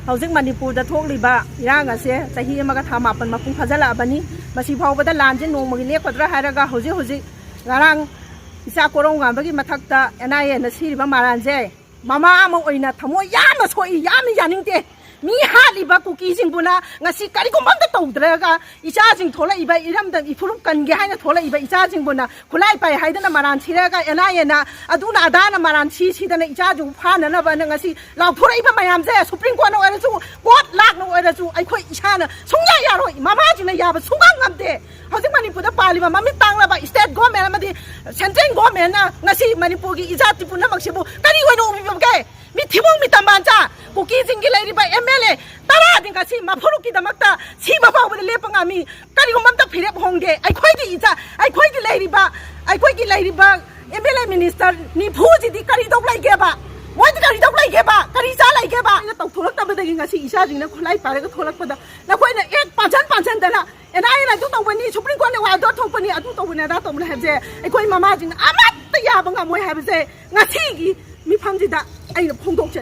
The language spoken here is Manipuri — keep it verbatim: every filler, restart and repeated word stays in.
ꯍꯧꯖꯤꯛ ꯃꯅꯤꯄꯨꯔꯗ ꯊꯣꯛꯂꯤꯕ ꯏꯔꯥꯡ ꯑꯁꯦ ꯆꯍꯤ ꯑꯃꯒ ꯊꯥ ꯃꯥꯄꯟ ꯃꯄꯨꯡ ꯐꯥꯖꯤꯜꯂꯛꯑꯕꯅꯤ꯫ ꯃꯁꯤ ꯐꯥꯎꯕꯗ ꯂꯥꯟꯁꯦ ꯅꯣꯡꯃꯒꯤ ꯂꯦꯞꯀꯗ꯭ꯔꯥ ꯍꯥꯏꯔꯒ ꯍꯧꯖꯤꯛ ꯍꯧꯖꯤꯛ ꯉꯔꯥꯡ ꯏꯆꯥ ꯀꯣꯔꯧꯉꯥꯟꯕꯒꯤ ꯃꯊꯛꯇ ꯑꯦꯟ ꯑꯥꯏ ꯑꯦꯅ ꯁꯤꯔꯤꯕ ꯃꯔꯥꯟꯁꯦ ꯃꯃꯥ ꯑꯃ ꯑꯣꯏꯅ ꯊꯃꯣꯏ ꯌꯥꯝꯅ ꯁꯣꯛꯏ, ꯌꯥꯝꯅ ꯌꯥꯅꯤꯡꯗꯦ꯫ ꯃꯤ ꯍꯥꯠꯂꯤꯕ ꯀꯨꯀꯤꯁꯤꯡꯕꯨꯅ ꯉꯁꯤ ꯀꯔꯤꯒꯨꯝꯕ ꯑꯝꯇ ꯇꯧꯗ꯭ꯔꯒ ꯏꯆꯥꯁꯤꯡ ꯊꯣꯛꯂꯛꯏꯕ ꯏꯔꯝꯗꯝ ꯏꯐꯨꯔꯨꯞ ꯀꯟꯒꯦ ꯍꯥꯏꯅ ꯊꯣꯛꯂꯛꯏꯕ ꯏꯆꯥꯁꯤꯡꯕꯨꯅ ꯈꯨꯠꯂꯥꯏ ꯄꯥꯏ ꯍꯥꯏꯗꯅ ꯃꯔꯥꯟ ꯁꯤꯔꯒ ꯑꯦꯟ ꯑꯥꯏ ꯑꯦꯅ ꯑꯗꯨꯅ ꯑꯗꯥꯅ ꯃꯔꯥꯟ ꯁꯤ ꯁꯤꯗꯅ ꯏꯆꯥꯁꯤꯡꯕꯨ ꯐꯥꯅꯅꯕꯅ ꯉꯁꯤ ꯂꯥꯎꯊꯣꯔꯛꯏꯕ ꯃꯌꯥꯝꯁꯦ ꯁꯨꯄ꯭ꯔꯤꯝ ꯀꯣꯔꯠꯅ ꯑꯣꯏꯔꯁꯨ, ꯀꯣꯔꯠ ꯂꯥꯛꯅ ꯑꯣꯏꯔꯁꯨ ꯑꯩꯈꯣꯏ ꯏꯁꯥꯅ ꯁꯨꯡꯌꯥ ꯌꯥꯔꯣꯏ꯫ ꯃꯃꯥꯁꯤꯡꯅ ꯌꯥꯕ ꯁꯨꯡꯉꯝ ꯉꯝꯗꯦ꯫ ꯍꯧꯖꯤꯛ ꯃꯅꯤꯄꯨꯔꯗ ꯄꯥꯜꯂꯤꯕ ꯃꯃꯤꯠ ꯇꯥꯡꯂꯕ ꯁ꯭ꯇꯦꯠ ꯒꯣꯔꯃꯦꯟ ꯑꯃꯗꯤ ꯁꯦꯟꯇ꯭ꯔꯦꯜ ꯒꯣꯔꯃꯦꯟꯅ ꯉꯁꯤ ꯃꯅꯤꯄꯨꯔꯒꯤ ꯏꯖꯥꯇꯤ ꯄꯨꯝꯅꯃꯛꯁꯤꯕꯨ ꯀꯔꯤ ꯑꯣꯏꯅ ꯎꯕꯤꯕꯒꯦ? ꯃꯤ ꯊꯤꯕꯣꯡ ꯃꯤꯇꯝ ꯃꯥꯟꯆꯥ ꯀꯨꯀꯤꯁꯤꯡꯒꯤ ꯂꯩꯔꯤꯕ ꯑꯦꯝ ꯑꯦꯜ ꯑꯦ ꯇꯔꯥꯗꯤ ꯉꯁꯤ ꯃꯐꯨꯔꯨꯞꯀꯤꯗꯃꯛꯇ ꯁꯤꯕ ꯐꯥꯎꯕꯗ ꯂꯦꯞꯄ ꯉꯝꯃꯤ꯫ ꯀꯔꯤꯒꯨꯝꯕ ꯑꯝꯇ ꯐꯤꯔꯦꯞ ꯍꯣꯡꯒꯦ꯫ ꯑꯩꯈꯣꯏꯒꯤ ꯏꯆꯥ, ꯑꯩꯈꯣꯏꯒꯤ ꯂꯩꯔꯤꯕ, ꯑꯩꯈꯣꯏꯒꯤ ꯂꯩꯔꯤꯕ ꯑꯦꯝ ꯑꯦꯜ ꯑꯦ ꯃꯤꯅꯤꯁꯇꯔ ꯅꯤꯐꯨꯁꯤꯗꯤ ꯀꯔꯤ ꯇꯧ ꯂꯩꯒꯦꯕ? ꯃꯣꯏꯗꯤ ꯀꯔꯤ ꯇꯧ ꯂꯩꯒꯦꯕ? ꯀꯔꯤ ꯆꯥ ꯂꯩꯒꯦꯕ? ꯑꯩꯅ ꯇꯧꯊꯣꯔꯛꯇꯕꯗꯒꯤ ꯉꯁꯤ ꯏꯆꯥꯁꯤꯡꯅ ꯈꯨꯠꯂꯥꯏ ꯄꯥꯏꯔꯒ ꯊꯣꯛꯂꯛꯄꯗ ꯅꯈꯣꯏꯅ ꯑꯦꯛ ꯄꯥꯟꯁꯟ ꯄꯥꯟꯁꯟꯗꯅ ꯑꯦꯟ ꯑꯥꯏ ꯑꯦꯅ ꯑꯗꯨ ꯇꯧꯕꯅꯤ, ꯁꯨꯄ꯭ꯔꯤꯝ ꯀꯣꯔꯠꯅ ꯑꯣꯔꯗꯔ ꯊꯣꯛꯄꯅꯤ, ꯑꯗꯨ ꯇꯧꯕꯅꯤ, ꯑꯗꯥ ꯇꯧꯕꯅꯤ ꯍꯥꯏꯕꯁꯦ ꯑꯩꯈꯣꯏ ꯃꯃꯥꯁꯤꯡꯅ ꯑꯃꯠꯇ ꯌꯥꯕ ꯉꯝꯃꯣꯏ ꯍꯥꯏꯕꯁꯦ ꯉꯁꯤꯒꯤ ꯃꯤꯐꯝꯁꯤꯗ ꯑꯩꯅ ꯐꯣꯡꯗꯣꯛꯆꯔꯤ꯫